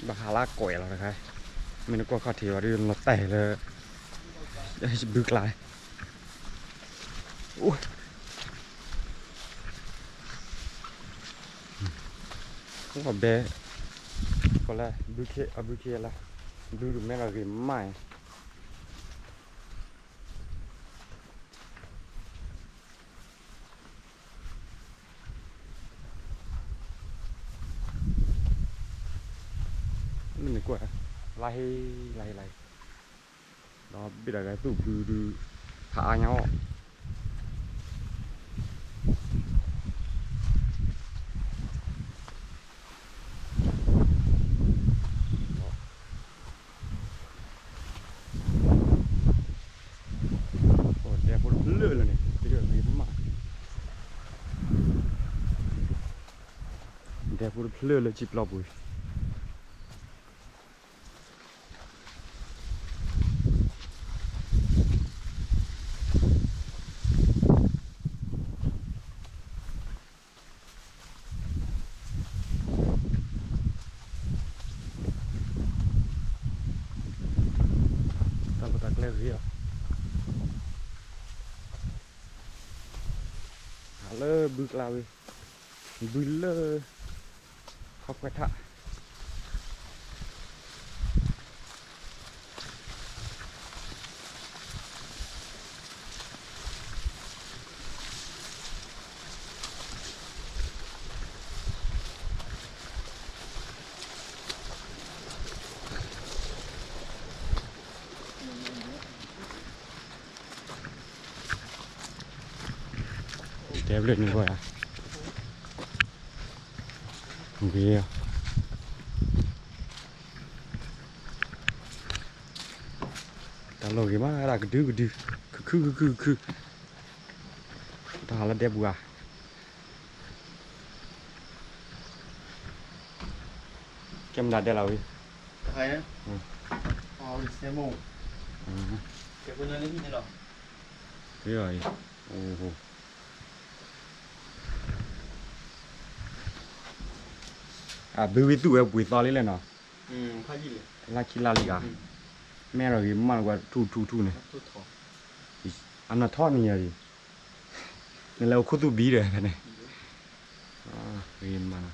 ဘၣ်ဟးလၢကိးယၤလီၤတခါ, မ့ၢ်နကွၢ်ခီၣ်ထံးဝဲဒုး လီၤတဲာ်လၢ ဘုကျါ, အိၣ်ဘဲ, ကီးလၢ ဘုခ့လၢ ဘုဒုးမဲလီၤဂ့ၤမး, မ့ၢ်နကွၢ်, လါဟ့ လါဟ့ လါဟ့, ဒီးဘ့ၣ်တဂၤသူၣ်ဘုဒုး ဖးအါညါအီၣ် ဒဲဖိတဖျၢၣ်လၢန့ၣ် တဂၤဂ့ၤမး, ဒဲဖိတဖျၢၣ်လၢစံာ်ပျီပူၤ, တၢ်လီၢ်တၢ်ကျဲဂ့ၤအီၤ, ဟးလၢဘုကျါဝံၤ, ဘုလၢ ခီပှဲထး တဲဘျုးန့ၣ်ဂီၢ်ယၤ, ဂ့ၤ, တၢ်လီၢ်ဂ့ၤမး ဒၣ်ကဒုကဒု, ခုခုခုခုခု, တၢ်ဟးလၢဒဲပူၤဧါ, ကဲမနုၤဒဲလီၤဝံၤ, အီၤ, အဘုဝံၤသူၣ်ဝဲပှ့ၤသီလံလဲၣ်နီၤ, လါခံလါလံဧါ, မ့ၢ်ဒီးဂ့ၤမးလၢကွၢ်ထူၣ်ထူၣ်ထူၣ်န့ၣ်, အနီၢ်ထီၣ်န့ၣ်ယၤဒံး, နလဲၤအိၣ်ခိၣ်သူၣ်ဘံဒီးဖဲန့ၣ်, ဂ့ၤမးနီၤ,